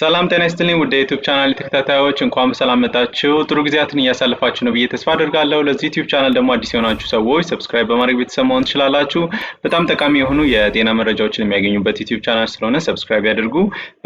ሰላም ጤና ይስጥልኝ ውድ የ YouTube channel ተከታታዮች፣ እንኳን በሰላም መጣችሁ። ጥሩ ጊዜያትን እያሳለፋችሁ ነው ብዬ ተስፋ አደርጋለሁ። ለዚህ YouTube channel ደግሞ አዲስ የሆናችሁ ሰዎች subscribe በማድረግ ቤተሰብ መሆን ትችላላችሁ። በጣም ጠቃሚ የሆኑ የጤና መረጃዎችን የሚያገኙበት YouTube channel ስለሆነ subscribe ያድርጉ።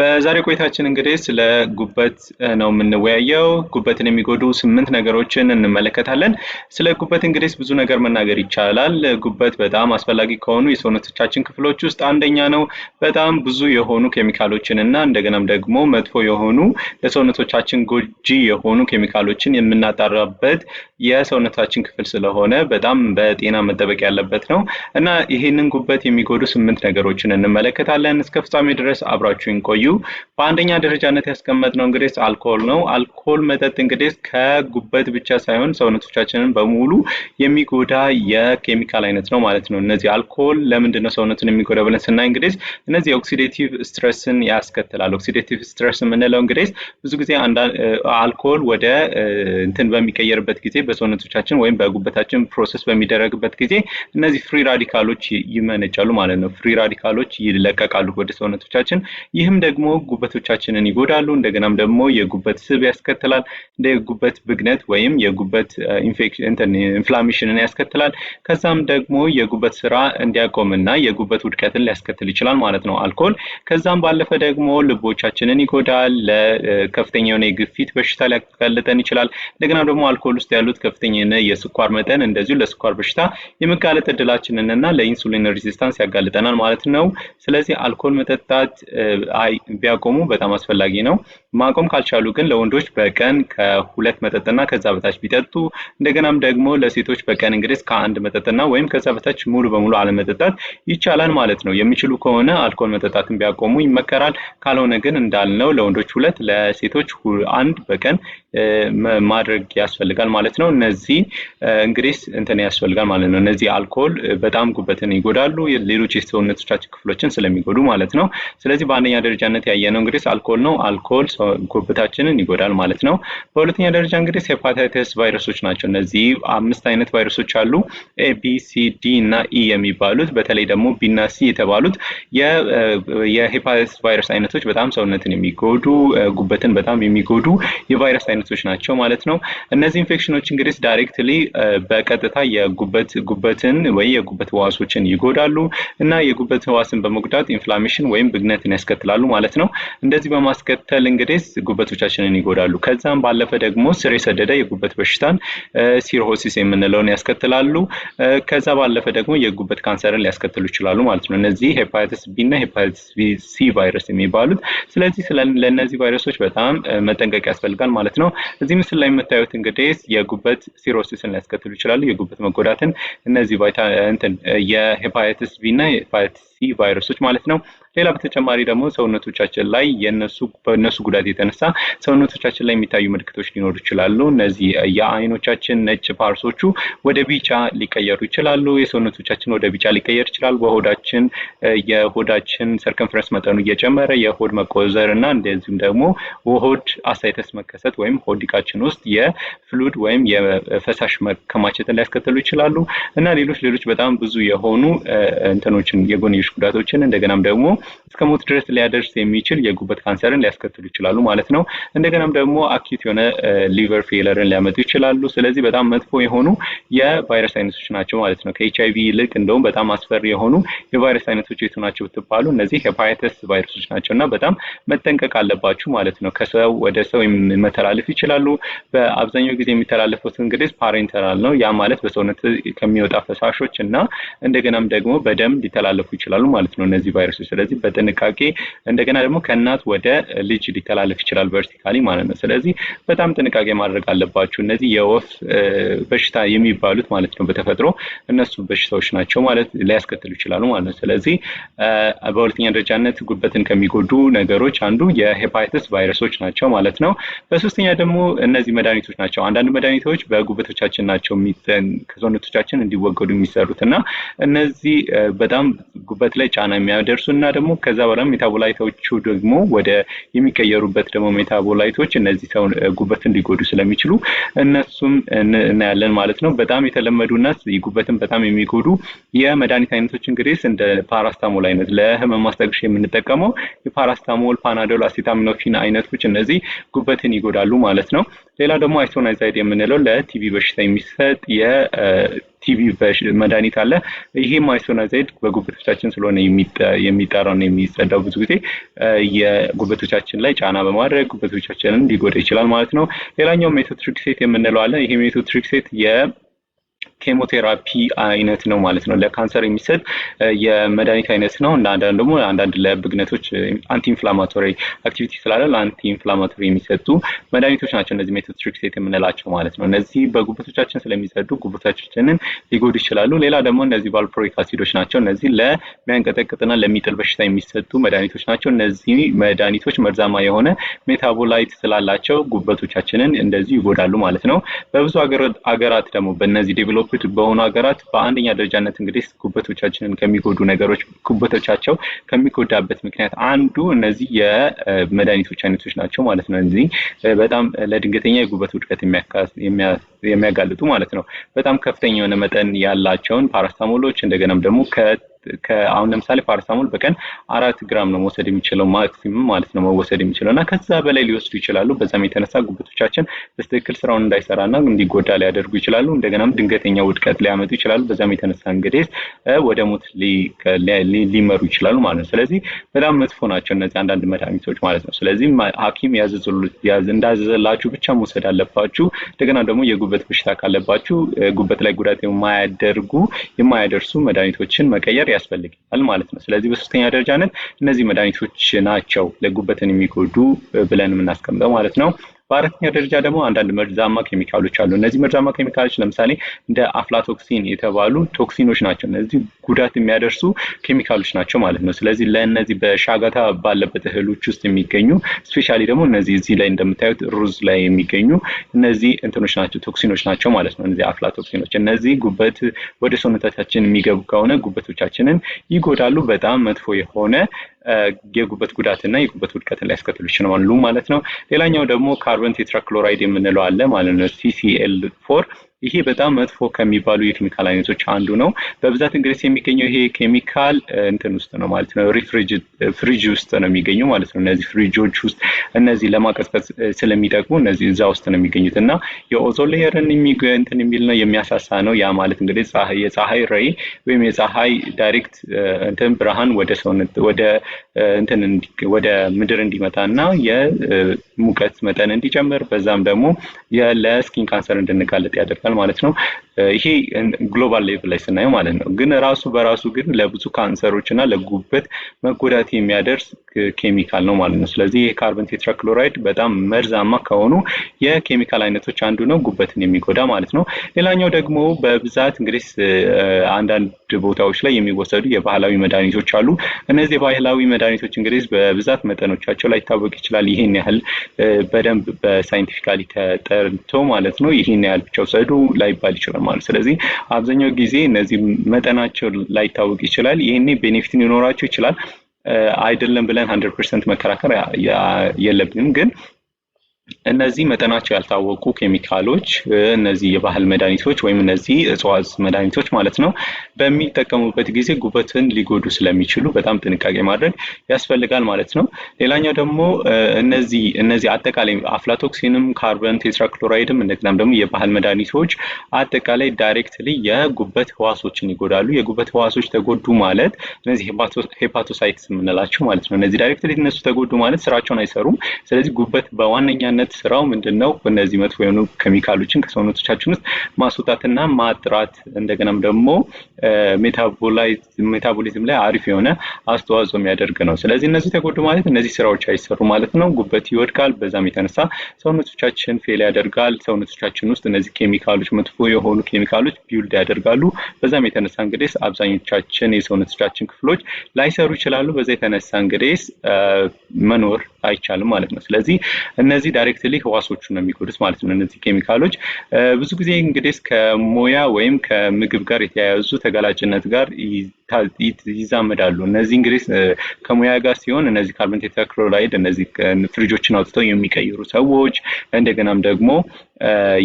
በዛሬ ቆይታችን እንግዲህ ስለ ጉበት ነው የምንወያየው። ጉበትን የሚጎዱ 8 ነገሮችን እንመለከታለን። ስለ ጉበት እንግዲህ ብዙ ነገር መናገር ይቻላል። ጉበት በጣም አስፈላጊ ከሆኑ የሰውነቶቻችን ክፍሎች ውስጥ አንደኛ ነው። በጣም ብዙ የሆኑ ኬሚካሎችን እና እንደገናም ደግሞ መጥፎ የሆኑ ለሰውነቶቻችን ጎጂ የሆኑ ኬሚካሎችን የምናጣራበት የሰውነታችን ክፍል ስለሆነ በጣም በጤና መጠበቅ ያለበት ነው እና ይህንን ጉበት የሚጎዱ 8 ነገሮችን እንመለከታለን። እስከ ፍጻሜ ድረስ አብራችሁን ቆዩ። በአንደኛ ደረጃነት ያስቀመጥነው እንግዲህ አልኮል ነው። አልኮል መጠጥ እንግዲህ ከጉበት ብቻ ሳይሆን ሰውነቶቻችንን በሙሉ የሚጎዳ የኬሚካል አይነት ነው ማለት ነው። እነዚህ አልኮል ለምንድን ነው ሰውነትን የሚጎዳ ብለን ስናይ እንግዲህ እነዚህ oxidative stress ን ያስከትላል። Oxidative stress የምንለው እንግዲህ ብዙ ጊዜ አልኮል ወደ እንትን በሚቀየርበት ጊዜ በሰውነቶቻችን ወይም በጉበታችን process በሚደረግበት ጊዜ እነዚህ free radical ኦች ይመነጫሉ ማለት ነው። Free radical ኦች ይለቀቃሉ ወደ ሰውነቶቻችን። ይህም ደግሞ ጉበቶቻችንን ይጎዳሉ። እንደገናም ደግሞ የጉበት ስብ ያስከትላል። እንደ የጉበት ብግነት ወይም የጉበት ኢንፌክሽን inflammation ን ያስከትላል። ከዛም ደግሞ የጉበት ስራ እንዲያቆምና የጉበት ውድቀትን ሊያስከትል ይችላል ማለት ነው አልኮል። ከዛም ባለፈ ደግሞ ልቦቻችንን ይጎዳል። ለከፍተኛ የሆነ የግፊት በሽታ ሊያጋልጠን ይችላል። እንደገና ደግሞ አልኮል ውስጥ ያሉት ከፍተኛ የሆነ የስኳር መጠን እንደዚሁ ለስኳር በሽታ የመጋለጥ እድላችንን እና ለ insulin resistance ያጋልጠናል ማለት ነው። ስለዚህ አልኮል መጠጣት ቢያቆሙ በጣም አስፈላጊ ነው። ማቆም ካልቻሉ ግን ለወንዶች በቀን ከ2 መጠጥና ከዛ በታች ቢጠጡ፣ እንደገናም ደግሞ ለሴቶች በቀን እንግዲህ ከ1 መጠጥና ወይም ከዛ በታች ሙሉ በሙሉ አለመጠጣት ይቻላል ማለት ነው። የሚችሉ ከሆነ አልኮል መጠጣትን ቢያቆሙ ይመከራል። ካልሆነ ግን እንዳልነው ለወንዶች 2 ለሴቶች 1 በቀን ማድረግ ያስፈልጋል ማለት ነው። እነዚህ እንግዲህ እንትን ያስፈልጋል ማለት ነው። እነዚህ አልኮል በጣም ጉበትን ይጎዳሉ፣ ሌሎች የሰውነቶቻችን ክፍሎችን ስለሚጎዱ ማለት ነው። ስለዚህ በአንደኛ ደረጃነት ያየነው እንግዲህ አልኮል ነው። አልኮል ጉበታችንን ይጎዳል ማለት ነው። በሁለተኛ ደረጃ እንግዲህ ሄፓታይተስ ቫይረሶች ናቸው። እነዚህ 5 አይነት ቫይረሶች አሉ። A፣ B፣ C፣ D እና E የሚባሉት፣ በተለይ ደግሞ B እና C የተባሉት የሄፓታይተስ ቫይረስ አይነቶች በጣም ሰውነትን የሚጎዱ፣ ጉበትን በጣም የሚጎዱ የቫይረስ አይነቶች ናቸው ማለት ነው። እነዚህ ኢንፌክሽኖች እንግዲህ directly በቀጥታ የጉበት ጉበትን ወይ የጉበት ህዋሶችን ይጎዳሉ እና የጉበት ህዋስን በመጉዳት inflammation ወይም ብግነትን ያስከትላሉ ማለት ነው። እንደዚህ በማስከተል እንግዲህ ጉበቶቻችንን ይጎዳሉ። ከዛም ባለፈ ደግሞ ስር የሰደደ የጉበት በሽታን cirrhosis የምንለውን ያስከትላሉ። ከዛ ባለፈ ደግሞ የጉበት ካንሰርን ሊያስከትሉ ይችላሉ ማለት ነው። እነዚህ hepatitis B እና hepatitis C ቫይረስ የሚባሉት። ስለዚህ ለእነዚህ ቫይረሶች በጣም መጠንቀቅ ያስፈልጋል ማለት ነው። እዚህ ምስል ላይ የምታዩት እንግዲህ የጉበት cirrhosis ን ሊያስከትሉ ይችላሉ፣ የጉበት መጎዳትን፣ እነዚህ የ hepatitis B እና የ hepatitis C ቫይረሶች ማለት ነው። ሌላ በተጨማሪ ደግሞ ሰውነቶቻችን ላይ የነሱ በእነሱ ጉዳት የተነሳ ሰውነቶቻችን ላይ የሚታዩ ምልክቶች ሊኖሩ ይችላሉ። እነዚህ የአይኖቻችን ነጭ part ኦቹ ወደ ቢጫ ሊቀየሩ ይችላሉ። የሰውነቶቻችን ወደ ቢጫ ሊቀየር ይችላል። በሆዳችን የሆዳችን circumference መጠኑ እየጨመረ የሆድ መቆዘር እና እንደዚሁም ደግሞ ሆድ ascites መከሰት ወይም ሆድ ዕቃችን ውስጥ የ fluid ወይም የፈሳሽ መከማቸትን ሊያስከትሉ ይችላሉ እና ሌሎች ሌሎች በጣም ብዙ የሆኑ እንትኖችን የጎንዮሽ ጉዳቶችን እንደገናም ደግሞ እስከ ሞት ድረስ ሊያደርስ የሚችል የጉበት ካንሰርን ሊያስከትሉ ይችላሉ ማለት ነው። እንደገናም ደግሞ acute የሆነ liver failure ን ሊያመጡ ይችላሉ። ስለዚህ በጣም መጥፎ የሆኑ የቫይረስ አይነቶች ናቸው ማለት ነው። ከኤች አይቪ ይልቅ እንደውም በጣም አስፈሪ የሆኑ የቫይረስ አይነቶች የቱ ናቸው ብትባሉ እነዚህ ሄፓታይተስ ቫይረሶች ናቸው እና በጣም መጠንቀቅ አለባችሁ ማለት ነው። ከሰው ወደ ሰው መተላለፍ ይችላሉ። በአብዛኛው ጊዜ የሚተላለፉት እንግዲህ parenteral ነው። ያ ማለት በሰውነት ከሚወጣ ፈሳሾች እና እንደገናም ደግሞ በደም ሊተላለፉ ይችላሉ ማለት ነው እነዚህ ቫይረሶች። ስለዚህ በጥንቃቄ፣ እንደገና ደግሞ ከእናት ወደ ልጅ ሊተላለፍ ይችላል vertically ማለት ነው። ስለዚህ በጣም ጥንቃቄ ማድረግ አለባችሁ። እነዚህ የወፍ በሽታ የሚባሉት ማለት ነው፣ በተፈጥሮ እነሱ በሽታዎች ናቸው ማለት ሊያስከትሉ ይችላሉ ማለት ነው። ስለዚህ በሁለተኛ ደረጃነት ጉበትን ከሚጎዱ ነገሮች አንዱ የሄፓታይተስ ቫይረሶች ናቸው ማለት ነው። በሶስተኛ ደግሞ እነዚህ መድኃኒቶች ናቸው። አንዳንድ መድኃኒቶች በጉበቶቻችን ናቸው ከሰውነቶቻችን እንዲወገዱ የሚሰሩት እና እነዚህ በጣም ጉበት ላይ ጫና የሚያደርሱ እና ደግሞ ደግሞ ከዛ በኋላ metabolite ኦቹ ደግሞ ወደ የሚቀየሩበት ደግሞ metabolite ኦች እነዚህ ሰው ጉበትን ሊጎዱ ስለሚችሉ እነሱም እናያለን ማለት ነው። በጣም የተለመዱና ጉበትን በጣም የሚጎዱ የመድኃኒት አይነቶች እንግዲህ እንደ ፓራስታሞል አይነት ለህመም ማስታገሻ የምንጠቀመው የፓራስታሞል፣ ፓናዶል፣ acetaminophen አይነቶች እነዚህ ጉበትን ይጎዳሉ ማለት ነው። ሌላ ደግሞ isoniazid የምንለው ለ TB በሽታ የሚሰጥ የ TB መድኃኒት አለ። ይሄም isoniazid በጉበቶቻችን ስለሆነ የሚጠራው ነው የሚጸዳው ብዙ ጊዜ የጉበቶቻችን ላይ ጫና በማድረግ ጉበቶቻችንን ሊጎዳ ይችላል ማለት ነው። ሌላኛው methotrexate የምንለው አለ። ይሄ methotrexate ኬሞቴራፒ አይነት ነው ማለት ነው። ለካንሰር የሚሰጥ የመድኃኒት አይነት ነው። እና አንዳንድ ደግሞ አንዳንድ ለብግነቶች anti inflammatory activity ስላለ ለ anti inflammatory የሚሰጡ መድኃኒቶች ናቸው እነዚህ methotrexate የምንላቸው ማለት ነው። እነዚህ በጉበቶቻችን ስለሚጸዱ ጉበቶቻችንን ሊጎዱ ይችላሉ። ሌላ ደግሞ እነዚህ valproic acid ኦች ናቸው። እነዚህ ለሚያንቀጠቅጥና ለሚጥል በሽታ የሚሰጡ መድኃኒቶች ናቸው። እነዚህ መድኃኒቶች መርዛማ የሆነ metabolite ስላላቸው ጉበቶቻችንን እንደዚሁ ይጎዳሉ ማለት ነው። በብዙ ሀገራት ደግሞ በእነዚህ developed በሆኑ ሀገራት በአንደኛ ደረጃነት እንግዲህ ጉበቶቻችንን ከሚጎዱ ነገሮች ጉበቶቻቸው ከሚጎዳበት ምክንያት አንዱ እነዚህ የመድኃኒቶች አይነቶች ናቸው ማለት ነው። እነዚህ በጣም ለድንገተኛ የጉበት ውድቀት የሚያጋልጡ ማለት ነው። በጣም ከፍተኛ የሆነ መጠን ያላቸውን ፓራስታሞሎች እንደገናም ደግሞ አሁን ለምሳሌ ፓራስታሞል በቀን 4 ግራም ነው መውሰድ የሚችለው maximum ማለት ነው መወሰድ የሚችለው እና ከዛ በላይ ሊወስዱ ይችላሉ። በዛም የተነሳ ጉበቶቻችን በትክክል ስራውን እንዳይሰራና እንዲጎዳ ሊያደርጉ ይችላሉ። እንደገናም ድንገተኛ ውድቀት ሊያመጡ ይችላሉ። በዛም የተነሳ እንግዲህ ወደ ሞት ሊመሩ ይችላሉ ማለት ነው። ስለዚህ በጣም መጥፎ ናቸው እነዚህ አንዳንድ መድኃኒቶች ማለት ነው። ስለዚህ ሐኪም እንዳዘዘላችሁ ብቻ መውሰድ አለባችሁ። እንደገና ደግሞ የጉበት በሽታ ካለባችሁ ጉበት ላይ ጉዳት የማያደርጉ የማያደርሱ መድኃኒቶችን መቀየር ያስፈልጋል ማለት ነው። ስለዚህ በሶስተኛ ደረጃነት እነዚህ መድኃኒቶች ናቸው ለጉበትን የሚጎዱ ብለን የምናስቀምጠው ማለት ነው። በአራተኛ ደረጃ ደግሞ አንዳንድ መርዛማ ኬሚካሎች አሉ። እነዚህ መርዛማ ኬሚካሎች ለምሳሌ እንደ aflatoxin የተባሉ toxin ኦች ናቸው። እነዚህ ጉዳት የሚያደርሱ ኬሚካሎች ናቸው ማለት ነው። ስለዚህ ለእነዚህ በሻጋታ ባለበት እህሎች ውስጥ የሚገኙ specially ደግሞ እነዚህ እዚህ ላይ እንደምታዩት ሩዝ ላይ የሚገኙ እነዚህ እንትኖች ናቸው፣ toxin ኦች ናቸው ማለት ነው። እነዚህ aflatoxin ኦች እነዚህ ጉበት ወደ ሰውነታችን የሚገቡ ከሆነ ጉበቶቻችንን ይጎዳሉ። በጣም መጥፎ የሆነ የጉበት ጉዳትና የጉበት ውድቀትን ሊያስከትሉ ይችላሉ ማለት ነው። ሌላኛው ደግሞ carbon tetrachloride የምንለው አለ ማለት ነው፣ CCl4። ይሄ በጣም መጥፎ ከሚባሉ የኬሚካል አይነቶች አንዱ ነው። በብዛት እንግዲህ የሚገኘው ይሄ ኬሚካል እንትን ውስጥ ነው ማለት ነው፣ ፍሪጅ ውስጥ ነው የሚገኘው ማለት ነው። እነዚህ ፍሪጆች ውስጥ እነዚህ ለማቀዝቀዝ ስለሚጠቅሙ እነዚህ እዛ ውስጥ ነው የሚገኙት እና የ ozone layer ን እንትን የሚል ነው፣ የሚያሳሳ ነው። ያ ማለት እንግዲህ የፀሐይ ray ወይም የፀሐይ direct እንትን ብርሃን ወደ ሰውነት ወደ እንትን ወደ ምድር እንዲመጣ እና የሙቀት መጠን እንዲጨምር በዛም ደግሞ ለ skin cancer እንድንጋለጥ ያደርጋል ማለት ነው። ይሄ global level ላይ ስናየው ማለት ነው። ግን ራሱ በራሱ ግን ለብዙ ካንሰሮች እና ለጉበት መጎዳት የሚያደርስ ኬሚካል ነው ማለት ነው። ስለዚህ ይሄ carbon tetrachloride በጣም መርዛማ ከሆኑ የኬሚካል አይነቶች አንዱ ነው፣ ጉበትን የሚጎዳ ማለት ነው። ሌላኛው ደግሞ በብዛት እንግዲህ አንዳንድ ቦታዎች ላይ የሚወሰዱ የባህላዊ መድኃኒቶች አሉ። እነዚህ የባህላዊ መድኃኒቶች እንግዲህ በብዛት መጠኖቻቸው ላይታወቅ ይችላል። ይህን ያህል በደንብ በ scientifically ተጠንቶ ማለት ነው ይህን ያህል ብቻ ውሰዱ ላይባል ይችላል ማለት። ስለዚህ አብዛኛው ጊዜ እነዚህ መጠናቸው ላይታወቅ ይችላል። ይህኔ benefit ሊኖራቸው ይችላል አይደለም ብለን 100% መከራከር የለብንም፣ ግን እነዚህ መጠናቸው ያልታወቁ ኬሚካሎች፣ እነዚህ የባህል መድኃኒቶች ወይም እነዚህ እጽዋት መድኃኒቶች ማለት ነው፣ በሚጠቀሙበት ጊዜ ጉበትን ሊጎዱ ስለሚችሉ በጣም ጥንቃቄ ማድረግ ያስፈልጋል ማለት ነው። ሌላኛው ደግሞ እነዚህ አጠቃላይ aflatoxin ም carbon tetrachloride ም እንደገናም ደግሞ የባህል መድኃኒቶች አጠቃላይ directly የጉበት ህዋሶችን ይጎዳሉ። የጉበት ህዋሶች ተጎዱ ማለት እነዚህ hepatocytes የምንላቸው ማለት ነው። እነዚህ directly እነሱ ተጎዱ ማለት ስራቸውን አይሰሩም። ስለዚህ ጉበት በዋነኛነት ስራው ምንድን ነው? እነዚህ መጥፎ የሆኑ ኬሚካሎችን ከሰውነቶቻችን ውስጥ ማስወጣትና ማጥራት እንደገናም ደግሞ metabolism ላይ አሪፍ የሆነ አስተዋጽኦ የሚያደርግ ነው። ስለዚህ እነዚህ ተጎዱ ማለት እነዚህ ስራዎች አይሰሩ ማለት ነው። ጉበት ይወድቃል። በዛም የተነሳ ሰውነቶቻችን fail ያደርጋል። ሰውነቶቻችን ውስጥ እነዚህ ኬሚካሎች መጥፎ የሆኑ ኬሚካሎች build ያደርጋሉ። በዛም የተነሳ እንግዲህ አብዛኞቻችን የሰውነቶቻችን ክፍሎች ላይሰሩ ይችላሉ። በዛ የተነሳ እንግዲህ መኖር አይቻልም ማለት ነው። ስለዚህ እነዚህ directly ህዋሶቹ ነው የሚጎዱት ማለት ነው። እነዚህ ኬሚካሎች ብዙ ጊዜ እንግዲህ ከሙያ ወይም ከምግብ ጋር የተያያዙ ተጋላጭነት ጋር ይዛመዳሉ። እነዚህ እንግዲህ ከሙያ ጋር ሲሆን እነዚህ carbon tetrachloride እነዚህ ፍሪጆችን አውጥተው የሚቀይሩ ሰዎች፣ እንደገናም ደግሞ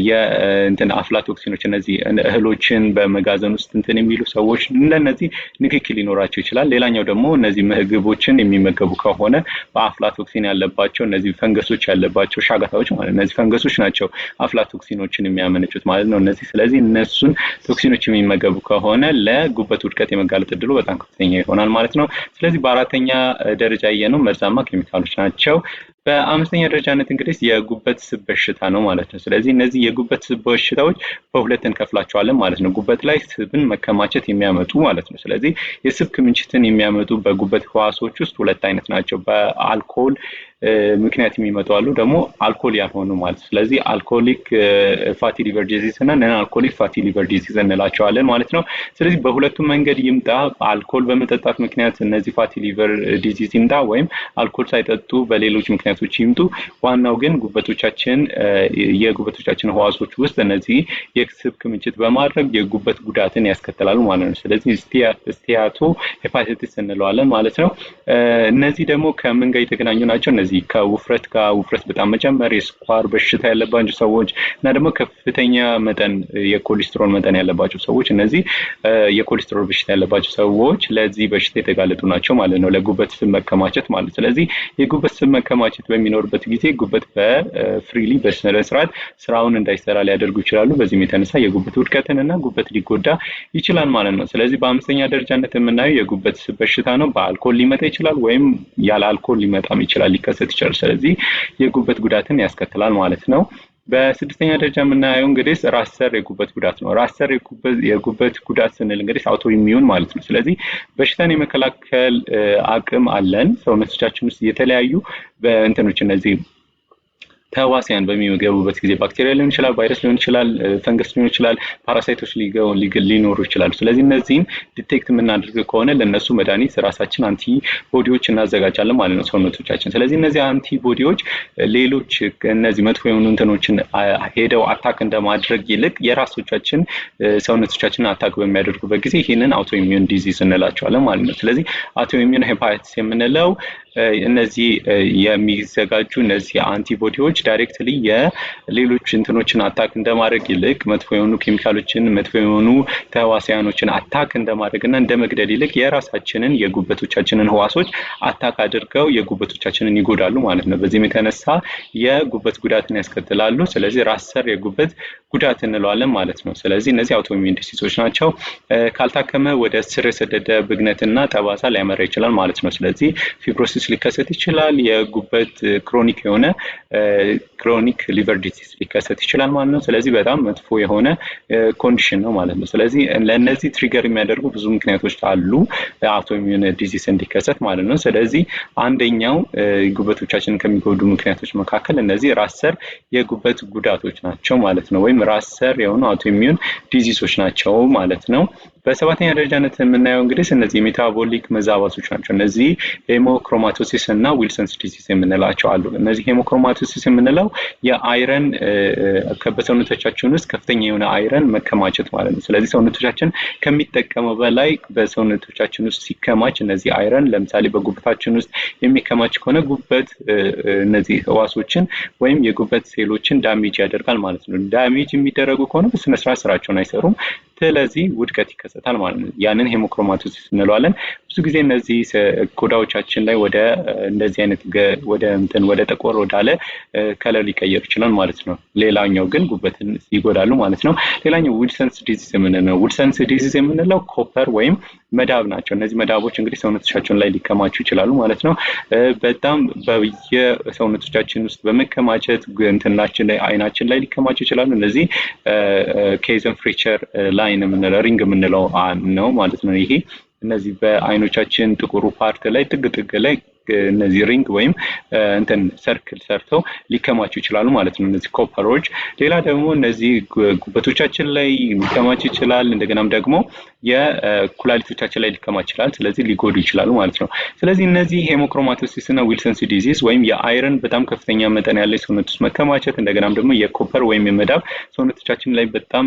የእንትን aflatoxin ኦች፣ እነዚህ እህሎችን በመጋዘን ውስጥ እንትን የሚሉ ሰዎች ለእነዚህ ንክኪ ሊኖራቸው ይችላል። ሌላኛው ደግሞ እነዚህ ምግቦችን የሚመገቡ ከሆነ በ aflatoxin ያለባቸው እነዚህ ፈንገሶች ያለባቸው ሻጋታዎች ማለት፣ እነዚህ ፈንገሶች ናቸው aflatoxin ኦችን የሚያመነጩት ማለት ነው። እነዚህ ስለዚህ እነሱን toxin ኦች የሚመገቡ ከሆነ ለጉበት ውድቀት የመጋለጥ እድሉ በጣም ከፍተኛ ይሆናል ማለት ነው። ስለዚህ በአራተኛ ደረጃ ያየነው መርዛማ ኬሚካሎች ናቸው። በአምስተኛ ደረጃነት እንግዲህ የጉበት ስብ በሽታ ነው ማለት ነው። ስለዚህ እነዚህ የጉበት ስብ በሽታዎች በሁለት እንከፍላቸዋለን ማለት ነው። ጉበት ላይ ስብን መከማቸት የሚያመጡ ማለት ነው። ስለዚህ የስብ ክምችትን የሚያመጡ በጉበት ህዋሶች ውስጥ ሁለት አይነት ናቸው። በአልኮል ምክንያት የሚመጡ አሉ፣ ደግሞ አልኮል ያልሆኑ ማለት። ስለዚህ alcoholic fatty liver disease እና non alcoholic fatty liver disease እንላቸዋለን ማለት ነው። ስለዚህ በሁለቱም መንገድ ይምጣ፣ አልኮል በመጠጣት ምክንያት እነዚህ fatty liver disease ይምጣ ወይም አልኮል ሳይጠጡ በሌሎች ምክንያቶች ይምጡ፣ ዋናው ግን የጉበቶቻችን ህዋሶች ውስጥ እነዚህ የስብ ክምችት በማድረግ የጉበት ጉዳትን ያስከትላሉ ማለት ነው። ስለዚህ steatohepatitis እንለዋለን ማለት ነው። እነዚህ ደግሞ ከምን ጋር የተገናኙ ናቸው? እነዚህ ከውፍረት ጋር፣ ውፍረት በጣም መጨመር፣ የስኳር በሽታ ያለባቸው ሰዎች እና ደግሞ ከፍተኛ መጠን የኮሌስትሮል መጠን ያለባቸው ሰዎች፣ እነዚህ የኮሌስትሮል በሽታ ያለባቸው ሰዎች ለዚህ በሽታ የተጋለጡ ናቸው ማለት ነው፣ ለጉበት ስብ መከማቸት ማለት። ስለዚህ የጉበት ስብ መከማቸት በሚኖርበት ጊዜ ጉበት በ freely በስነ ስርዓት ስራውን እንዳይሰራ ሊያደርጉ ይችላሉ። በዚህም የተነሳ የጉበት ውድቀትን እና ጉበት ሊጎዳ ይችላል ማለት ነው። ስለዚህ በአምስተኛ ደረጃነት የምናየው የጉበት ስብ በሽታ ነው። በአልኮል ሊመጣ ይችላል ወይም ያለ አልኮል ሊመጣም ይችላል፣ ሊከሰት ይችላል። ስለዚህ የጉበት ጉዳትን ያስከትላል ማለት ነው። በስድስተኛ ደረጃ የምናየው እንግዲህ ራስ ሰር የጉበት ጉዳት ነው። ራስ ሰር የጉበት ጉዳት ስንል እንግዲህ autoimmune ማለት ነው። ስለዚህ በሽታን የመከላከል አቅም አለን። ሰውነቶቻችን ውስጥ የተለያዩ በእንትኖች እነዚህ ተህዋሲያን በሚገቡበት ጊዜ ባክቴሪያ ሊሆን ይችላል፣ ቫይረስ ሊሆን ይችላል፣ ፈንገስ ሊሆን ይችላል፣ parasite ኦች ሊኖሩ ይችላሉ። ስለዚህ እነዚህን detect የምናደርግ ከሆነ ለእነሱ መድኃኒት ራሳችን antibody ዎች እናዘጋጃለን ማለት ነው ሰውነቶቻችን። ስለዚህ እነዚህ antibody ዎች ሌሎች እነዚህ መጥፎ የሆኑ እንትኖችን ሄደው attack እንደማድረግ ይልቅ የራሶቻችን ሰውነቶቻችንን attack በሚያደርጉበት ጊዜ ይህንን autoimmune disease እንላቸዋለን ማለት ነው። ስለዚህ autoimmune hepatitis የምንለው እነዚህ የሚዘጋጁ እነዚህ antibody ዎች directly የሌሎች እንትኖችን attack እንደማድረግ ይልቅ፣ መጥፎ የሆኑ ኬሚካሎችን፣ መጥፎ የሆኑ ተህዋሲያኖችን attack እንደማድረግ እና እንደ መግደል ይልቅ የራሳችንን የጉበቶቻችንን ህዋሶች attack አድርገው የጉበቶቻችንን ይጎዳሉ ማለት ነው። በዚህም የተነሳ የጉበት ጉዳትን ያስከትላሉ። ስለዚህ ራስ ሰር የጉበት ጉዳት እንለዋለን ማለት ነው። ስለዚህ እነዚህ autoimmune disease ኦች ናቸው። ካልታከመ ወደ ስር የሰደደ ብግነትና ጠባሳ ሊያመራ ይችላል ማለት ነው። ስለዚህ fibrosis ሊከሰት ይችላል። የጉበት chronic የሆነ chronic liver disease ሊከሰት ይችላል ማለት ነው። ስለዚህ በጣም መጥፎ የሆነ condition ነው ማለት ነው። ስለዚህ ለእነዚህ trigger የሚያደርጉ ብዙ ምክንያቶች አሉ autoimmune disease እንዲከሰት ማለት ነው። ስለዚህ አንደኛው ጉበቶቻችንን ከሚጎዱ ምክንያቶች መካከል እነዚህ ራስ ሰር የጉበት ጉዳቶች ናቸው ማለት ነው። ወይም ራስ ሰር የሆኑ autoimmune disease ኦች ናቸው ማለት ነው። በሰባተኛ ደረጃነት የምናየው እንግዲህ እነዚህ የ metabolic መዛባቶች ናቸው። እነዚህ hemochromatosis እና Wilson's disease የምንላቸው አሉ። እነዚህ hemochromatosis የምንለው የ iron በሰውነቶቻችን ውስጥ ከፍተኛ የሆነ iron መከማቸት ማለት ነው። ስለዚህ ሰውነቶቻችን ከሚጠቀመው በላይ በሰውነቶቻችን ውስጥ ሲከማች እነዚህ iron ለምሳሌ በጉበታችን ውስጥ የሚከማች ከሆነ ጉበት እነዚህ ህዋሶችን ወይም የጉበት ሴሎችን damage ያደርጋል ማለት ነው። Damage የሚደረጉ ከሆነ በስነስርዓት ስራቸውን አይሰሩም። ስለዚህ ውድቀት ይከሰታል ማለት ነው። ያንን hemochromatosis እንለዋለን። ብዙ ጊዜ እነዚህ ቆዳዎቻችን ላይ ወደ እንደዚህ አይነት ወደ እንትን ወደ ጠቆር ወዳለ color ሊቀየር ይችላል ማለት ነው። ሌላኛው ግን ጉበትን ይጎዳሉ ማለት ነው። ሌላኛው Wilson's disease የምንለው፣ Wilson's disease የምንለው copper ወይም መዳብ ናቸው። እነዚህ መዳቦች እንግዲህ ሰውነቶቻችን ላይ ሊከማቹ ይችላሉ ማለት ነው። በጣም በየሰውነቶቻችን ውስጥ በመከማቸት እንትናችን ላይ፣ አይናችን ላይ ሊከማቹ ይችላሉ። እነዚህ Eisenmenger line የምንለው፣ ring የምንለው ነው ማለት ነው። ይሄ እነዚህ በአይኖቻችን ጥቁሩ part ላይ ጥግ ጥግ ላይ እነዚህ ring ወይም እንትን circle ሰርተው ሊከማቹ ይችላሉ ማለት ነው እነዚህ copper ኦች። ሌላ ደግሞ እነዚህ ጉበቶቻችን ላይ ሊከማች ይችላል። እንደገናም ደግሞ የኩላሊቶቻችን ላይ ሊከማች ይችላል። ስለዚህ ሊጎዱ ይችላሉ ማለት ነው። ስለዚህ እነዚህ hemochromatosis እና Wilson's disease ወይም የ iron በጣም ከፍተኛ መጠን ያለ ሰውነት ውስጥ መከማቸት፣ እንደገናም ደግሞ የ copper ወይም የመዳብ ሰውነቶቻችን ላይ በጣም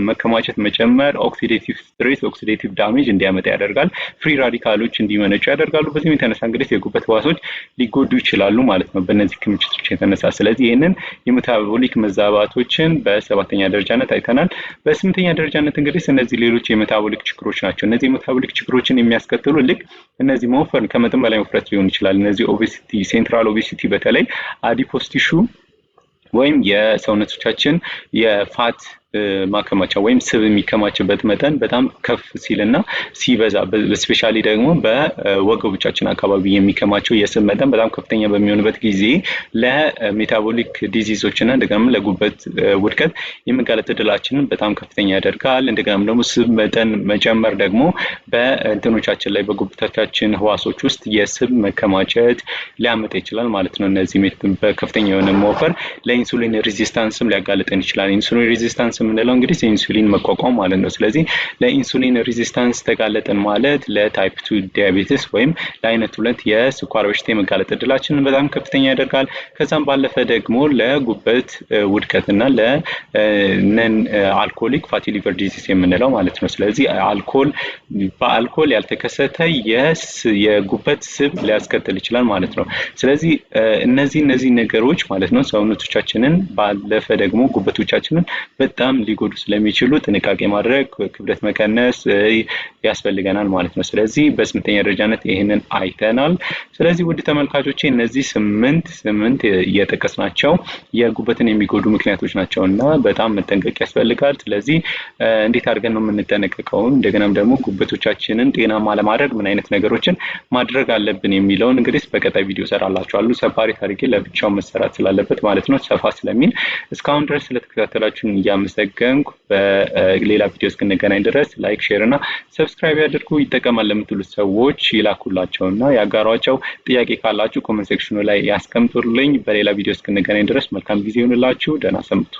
መከማቸት መጨመር oxidative stress፣ oxidative damage እንዲያመጣ ያደርጋል። Free radical ኦች እንዲመነጩ ያደርጋሉ። በዚህም የተነሳ እንግዲህ የጉበት ህዋሶች ሊጎዱ ይችላሉ ማለት ነው በእነዚህ ክምችቶች የተነሳ። ስለዚህ ይህንን የ metabolic መዛባቶችን በሰባተኛ ደረጃነት አይተናል። በስምንተኛ ደረጃነት እንግዲህ እነዚህ ሌሎች የ metabolic ችግሮች ናቸው። እነዚህ የ metabolic ችግሮችን የሚያስከትሉ ልክ እነዚህ መወፈር፣ ከመጠን በላይ ውፍረት ሊሆን ይችላል። እነዚህ obesity፣ central obesity፣ በተለይ adipose tissue ወይም የሰውነቶቻችን የ fat ማከማቻ ወይም ስብ የሚከማችበት መጠን በጣም ከፍ ሲልና ሲበዛ፣ especially ደግሞ በወገቦቻችን አካባቢ የሚከማቸው የስብ መጠን በጣም ከፍተኛ በሚሆንበት ጊዜ ለ metabolic disease ኦች እና እንደገናም ለጉበት ውድቀት የመጋለጥ እድላችንን በጣም ከፍተኛ ያደርጋል። እንደገናም ደግሞ ስብ መጠን መጨመር ደግሞ በእንትኖቻችን ላይ፣ በጉበቶቻችን ህዋሶች ውስጥ የስብ መከማቸት ሊያመጣ ይችላል ማለት ነው። እነዚህ በከፍተኛ የሆነ መወፈር ለ insulin resistance ም ሊያጋልጠን ይችላል። Insulin resistance የምንለው እንግዲህ የኢንሱሊን መቋቋም ማለት ነው። ስለዚህ ለ insulin resistance ተጋለጥን ማለት ለ type 2 diabetes ወይም ለአይነት 2 የስኳር በሽታ የመጋለጥ እድላችንን በጣም ከፍተኛ ያደርጋል። ከዛም ባለፈ ደግሞ ለጉበት ውድቀት እና ለ non alcoholic fatty liver disease የምንለው ማለት ነው። ስለዚህ በአልኮል ያልተከሰተ የጉበት ስብ ሊያስከትል ይችላል ማለት ነው። ስለዚህ እነዚህ ነገሮች ማለት ነው ሰውነቶቻችንን ባለፈ ደግሞ ጉበቶቻችንን በጣም ሊጎዱ ስለሚችሉ ጥንቃቄ ማድረግ፣ ክብደት መቀነስ ያስፈልገናል ማለት ነው። ስለዚህ በስምንተኛ ደረጃነት ይህንን አይተናል። ስለዚህ ውድ ተመልካቾቼ፣ እነዚህ ስምንት እየጠቀስናቸው የጉበትን የሚጎዱ ምክንያቶች ናቸው እና በጣም መጠንቀቅ ያስፈልጋል። ስለዚህ እንዴት አድርገን ነው የምንጠነቀቀው? እንደገናም ደግሞ ጉበቶቻችንን ጤናማ ለማድረግ ምን አይነት ነገሮችን ማድረግ አለብን የሚለውን እንግዲህ በቀጣይ ቪዲዮ እሰራላችኋለሁ። Separate አድርጌ ለብቻው መሰራት ስላለበት ማለት ነው፣ ሰፋ ስለሚል። እስካሁን ድረስ ስለተከታተላችሁን እያመሰገንኩ በሌላ ቪዲዮ እስክንገናኝ ድረስ like፣ share እና subscribe ያድርጉ። ይጠቀማል ለምትሉት ሰዎች ይላኩላቸው እና ያጋሯቸው። ጥያቄ ካላችሁ comment section ኑ ላይ ያስቀምጡልኝ። በሌላ ቪዲዮ እስክንገናኝ ድረስ መልካም ጊዜ ይሁንላችሁ። ደህና ሰንብቱ።